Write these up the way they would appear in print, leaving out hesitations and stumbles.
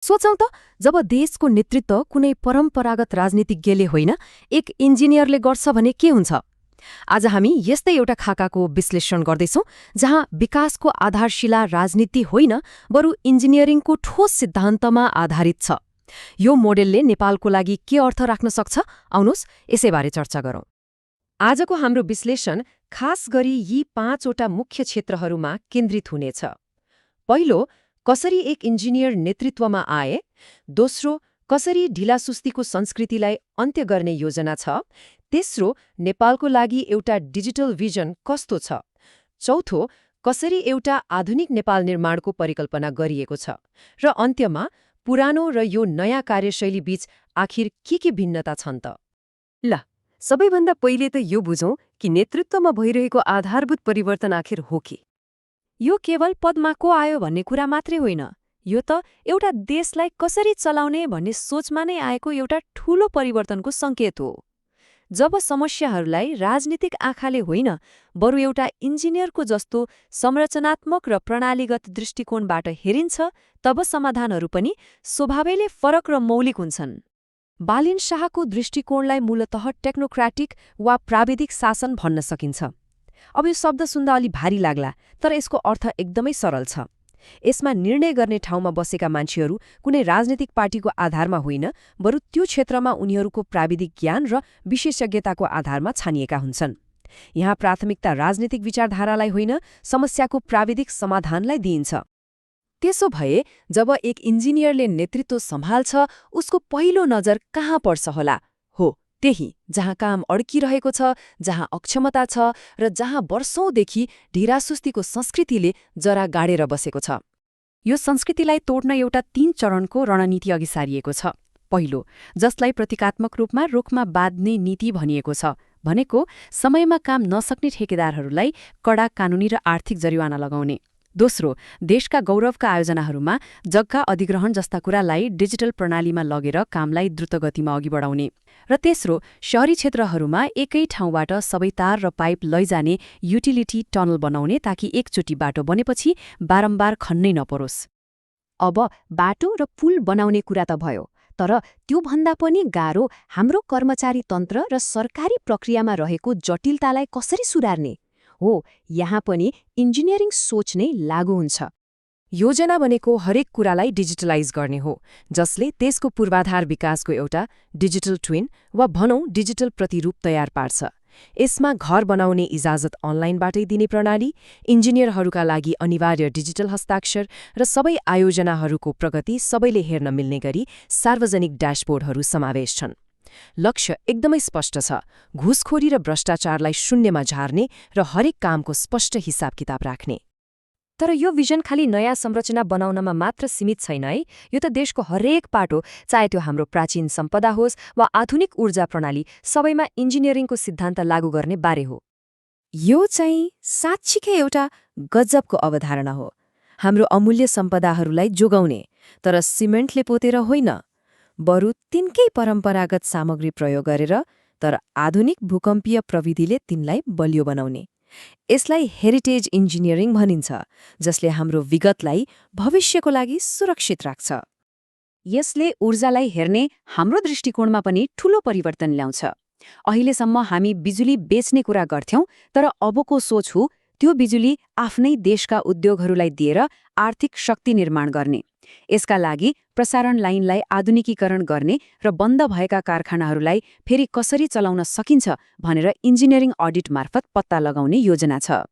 सोचौं त, जब देशको नेतृत्व कुनै परम्परागत राजनीतिज्ञले होइन, एक इन्जिनियरले गर्छ भने के हुन्छ? आज हामी यस्तै एउटा खाकाको विश्लेषण गर्दैछौं, जहाँ विकासको आधारशिला राजनीति होइन, बरु इन्जिनियरिङको ठोस सिद्धान्तमा आधारित छ। यो मोडेलले नेपालको लागि के अर्थ राख्न सक्छ? आउनुहोस् यसैबारे चर्चा गरौँ। आजको हाम्रो विश्लेषण खास गरी यी 5वटा मुख्य क्षेत्रहरूमा केन्द्रित हुनेछ। पहिलो, कसरी एक इन्जिनियर नेतृत्वमा आए। दोस्रो, कसरी ढिलासुस्तीको संस्कृतिलाई अन्त्य गर्ने योजना छ। तेस्रो, नेपालको लागि एउटा डिजिटल भिजन कस्तो छ। चौथो, कसरी एउटा आधुनिक नेपाल निर्माणको परिकल्पना गरिएको छ। र अन्त्यमा, पुरानो र यो नयाँ कार्यशैली बीच आखिर के भिन्नता छन् त? ल, सबैभन्दा पहिले त यो बुझौँ कि नेतृत्वमा भइरहेको आधारभूत परिवर्तन आखिर हो के। यो केवल पदमा को आयो भन्ने कुरा मात्रै होइन, यो त एउटा देशलाई कसरी चलाउने भन्ने सोचमा नै आएको एउटा ठूलो परिवर्तनको सङ्केत हो। जब समस्याहरूलाई राजनीतिक आँखाले होइन, बरु एउटा इन्जिनियरको जस्तो संरचनात्मक र प्रणालीगत दृष्टिकोणबाट हेरिन्छ, तब समाधानहरू पनि स्वभावैले फरक र मौलिक हुन्छन्। बालिन शाहको दृष्टिकोणलाई मूलतः टेक्नोक्राटिक वा प्राविधिक शासन भन्न सकिन्छ। अब यो शब्द सुन्दा अलि भारी लाग्ला, तर यसको अर्थ एकदमै सरल छ। यसमा निर्णय गर्ने ठाउँमा बसेका मान्छेहरू कुनै राजनीतिक पार्टीको आधारमा होइन, बरु त्यो क्षेत्रमा उनीहरूको प्राविधिक ज्ञान र विशेषज्ञताको आधारमा छानिएका हुन्छन्। यहाँ प्राथमिकता राजनीतिक विचारधारालाई होइन, समस्याको प्राविधिक समाधानलाई दिइन्छ। त्यसो भए जब एक इन्जिनियरले नेतृत्व सम्हाल्छ, उसको पहिलो नजर कहाँ पर्छ होला? हो, त्यही जहाँ काम अड्किरहेको छ, जहाँ अक्षमता छ र जहाँ वर्षौंदेखि ढिरासुस्तीको संस्कृतिले जरा गाडेर बसेको छ। यो संस्कृतिलाई तोड्न एउटा 3 चरणको रणनीति अघि सारिएको छ। पहिलो, जसलाई प्रतीकात्मक रूपमा रुखमा बाँध्ने नीति भनिएको छ, भनेको समयमा काम नसक्ने ठेकेदारहरूलाई कडा कानूनी र आर्थिक जरिवाना लगाउने। दोस्रो, देशका गौरवका आयोजनाहरूमा जग्गा अधिग्रहण जस्ता कुरालाई डिजिटल प्रणालीमा लगेर कामलाई द्रुतगतिमा अघि बढाउने। र तेस्रो, शहरी क्षेत्रहरूमा एकै ठाउँबाट सबै तार र पाइप लैजाने युटिलिटी टनल बनाउने, ताकि एकचोटि बाटो बनेपछि बारम्बार खन्नै नपरोस्। अब बाटो र पुल बनाउने कुरा त भयो, तर त्योभन्दा पनि गाह्रो हाम्रो कर्मचारी तन्त्र र सरकारी प्रक्रियामा रहेको जटिलतालाई कसरी सुधार्ने हो। यहाँ पनि इन्जिनियरिङ सोच नै लागू हुन्छ। योजना भनेको हरेक कुरालाई डिजिटलाइज गर्ने हो, जसले त्यसको पूर्वाधार विकासको एउटा डिजिटल ट्विन वा भनौँ डिजिटल प्रतिरूप तयार पार्छ। यसमा घर बनाउने इजाजत अनलाइनबाटै दिने प्रणाली, इन्जिनियरहरूका लागि अनिवार्य डिजिटल हस्ताक्षर र सबै आयोजनाहरूको प्रगति सबैले हेर्न मिल्ने गरी सार्वजनिक ड्याशबोर्डहरू समावेश छन्। लक्ष्य एकदमै स्पष्ट छ, घुसखोरी र भ्रष्टाचारलाई शून्यमा झार्ने र हरेक कामको स्पष्ट हिसाब किताब राख्ने। तर यो भिजन खालि नयाँ संरचना बनाउनमा मात्र सीमित छैन है। यो त देशको हरेक पाटो, चाहे त्यो हाम्रो प्राचीन सम्पदा होस् वा आधुनिक ऊर्जा प्रणाली, सबैमा इन्जिनियरिङको सिद्धान्त लागू गर्ने बारे हो। यो चाहिँ साँच्चीकै एउटा गजबको अवधारणा हो। हाम्रो अमूल्य सम्पदाहरूलाई जोगाउने, तर सिमेन्टले पोतेर होइन, बरु तिनकै परम्परागत सामग्री प्रयोग गरेर, तर आधुनिक भूकम्पीय प्रविधिले तिनलाई बलियो बनाउने। यसलाई हेरिटेज इन्जिनियरिङ भनिन्छ, जसले हाम्रो विगतलाई भविष्यको लागि सुरक्षित राख्छ। यसले ऊर्जालाई हेर्ने हाम्रो दृष्टिकोणमा पनि ठूलो परिवर्तन ल्याउँछ। अहिलेसम्म हामी बिजुली बेच्ने कुरा गर्थ्यौं, तर अबको सोच हो त्यो बिजुली आफ्नै देशका उद्योगहरूलाई दिएर आर्थिक शक्ति निर्माण गर्ने। यसका लागि प्रसारण लाइनलाई आधुनिकीकरण गर्ने र बन्द भएका कारखानाहरूलाई फेरि कसरी चलाउन सकिन्छ भनेर इन्जिनियरिङ अडिट मार्फत पत्ता लगाउने योजना छ।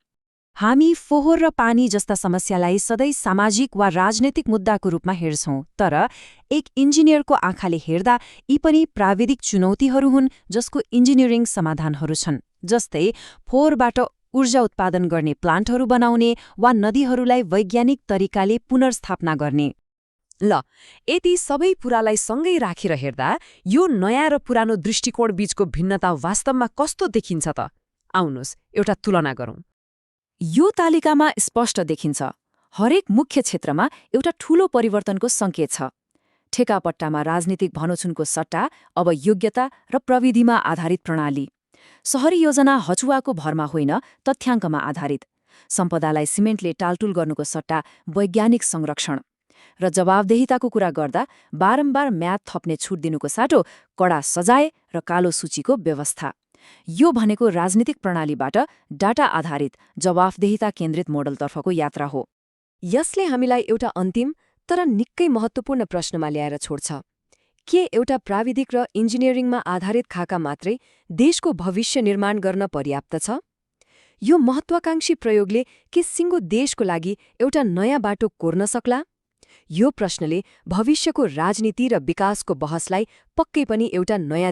हामी फोहोर र पानी जस्ता समस्यालाई सधैँ सामाजिक वा राजनैतिक मुद्दाको रूपमा हेर्छौं, तर एक इन्जिनियरको आँखाले हेर्दा यी पनि प्राविधिक चुनौतीहरू हुन् जसको इन्जिनियरिङ समाधानहरू छन्। जस्तै फोहोरबाट ऊर्जा उत्पादन गर्ने प्लान्टहरू बनाउने वा नदीहरूलाई वैज्ञानिक तरिकाले पुनर्स्थापना गर्ने। ल, यति सबै कुरालाई सँगै राखेर हेर्दा यो नयाँ र पुरानो दृष्टिकोण बीचको भिन्नता वास्तवमा कस्तो देखिन्छ त? आउनुहोस् एउटा तुलना गरौँ। यो तालिकामा स्पष्ट देखिन्छ, हरेक मुख्य क्षेत्रमा एउटा ठूलो परिवर्तनको सङ्केत छ। ठेकापट्टामा राजनीतिक भनोछुनको सट्टा अब योग्यता र प्रविधिमा आधारित प्रणाली। शहरी योजना हचुवाको भरमा होइन, तथ्याङ्कमा आधारित। सम्पदालाई सिमेन्टले टालटुल गर्नुको सट्टा वैज्ञानिक संरक्षण। र जवाबदेहिताको कुरा गर्दा बारम्बार म्याद थप्ने छुट दिनुको साटो कडा सजाय र कालो सूचीको व्यवस्था। यो भनेको राजनीतिक प्रणालीबाट डाटा आधारित जवाफदेहिता केन्द्रित मोडलतर्फको यात्रा हो। यसले हामीलाई एउटा अन्तिम तर निकै महत्त्वपूर्ण प्रश्नमा ल्याएर छोड्छ। के एउटा प्राविधिक र इन्जिनियरिङमा आधारित खाका मात्रै देशको भविष्य निर्माण गर्न पर्याप्त छ? यो महत्वाकांक्षी प्रयोगले के सिङ्गो देशको लागि एउटा नयाँ बाटो कोर्न सक्ला? यो प्रश्नले भविष्यको राजनीति र विकासको बहसलाई पक्कै पनि एउटा नयाँ